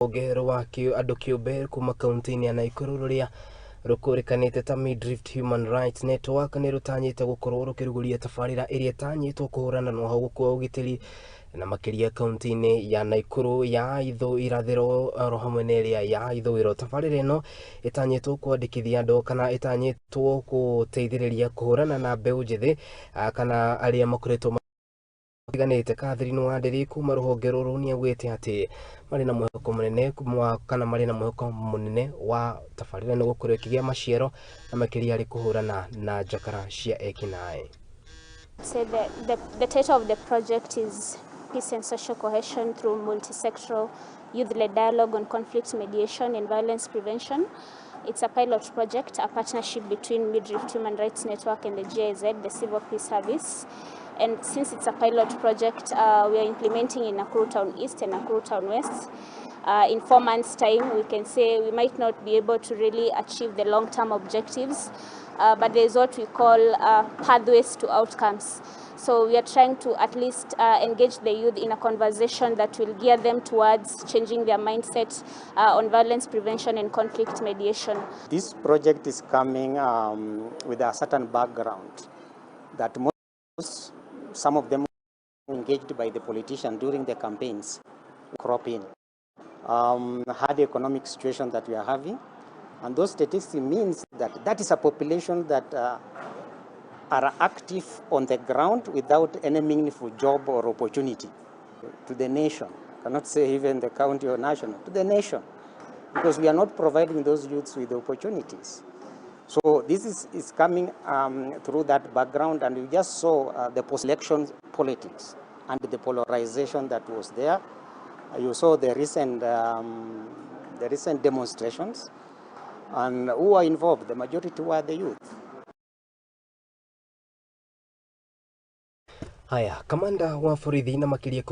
Rũhonge rwa andũ kĩũmbe kuma kaunti-inĩ ya Nakuru rũrĩa rũkũrĩkanĩte ta Midrift Human Rights Network nĩ rũtanyĩte gũkorwo rũkĩrugũria tabarĩra ĩrĩa ĩtanyĩtwo kũhũrana na ũhagũku wa ũgitĩri na makĩria kaunti-inĩ ya Nakuru ya irathĩro oro hamwe na ĩrĩa ya ithũĩro. Tabarĩra ĩno ĩtanyĩtwo kwandĩkithia andũ kana ĩtanyĩtwo gũteithĩrĩria kũhũrana na mbeũ njĩthĩ kana arĩa makoretwo matiganĩte. Catherine Wanderi kuma rũhonge rũrũ nĩ augĩte atĩ marĩ na mwĩhoko mũnene kana marĩ na mwĩhoko mũnene wa tabarĩra ĩno gũkorwo ĩkĩgĩa maciaro na makĩria harĩ kũhũrana na njakara cia ekinaĩ. Say the title of the project is Peace and Social Cohesion through Multisectoral Youth-Led Dialogue on Conflict Mediation and Violence Prevention. It's a pilot project, a partnership between Midrift Human Rights Network and the GIZ, the Civil Peace Service. And since it's a pilot project, we are implementing in Nakuru Town East and Nakuru Town West. In 4 months' time, we can say we might not be able to really achieve the long-term objectives, but there's what we call pathways to outcomes. So we are trying to at least engage the youth in a conversation that will gear them towards changing their mindset on violence prevention and conflict mediation. This project is coming with a certain background that most, some of them engaged by the politician during the campaigns crop in. Hard economic situation that we are having, and those statistics means that that is a population that are active on the ground without any meaningful job or opportunity to the nation. I cannot say even the county or national, to the nation, because we are not providing those youths with the opportunities. So this is coming through that background, and you just saw the post-election politics and the polarization that was there. You saw the recent demonstrations, and who were involved? The majority were the youth. Haya, kamanda wa borithi na makĩria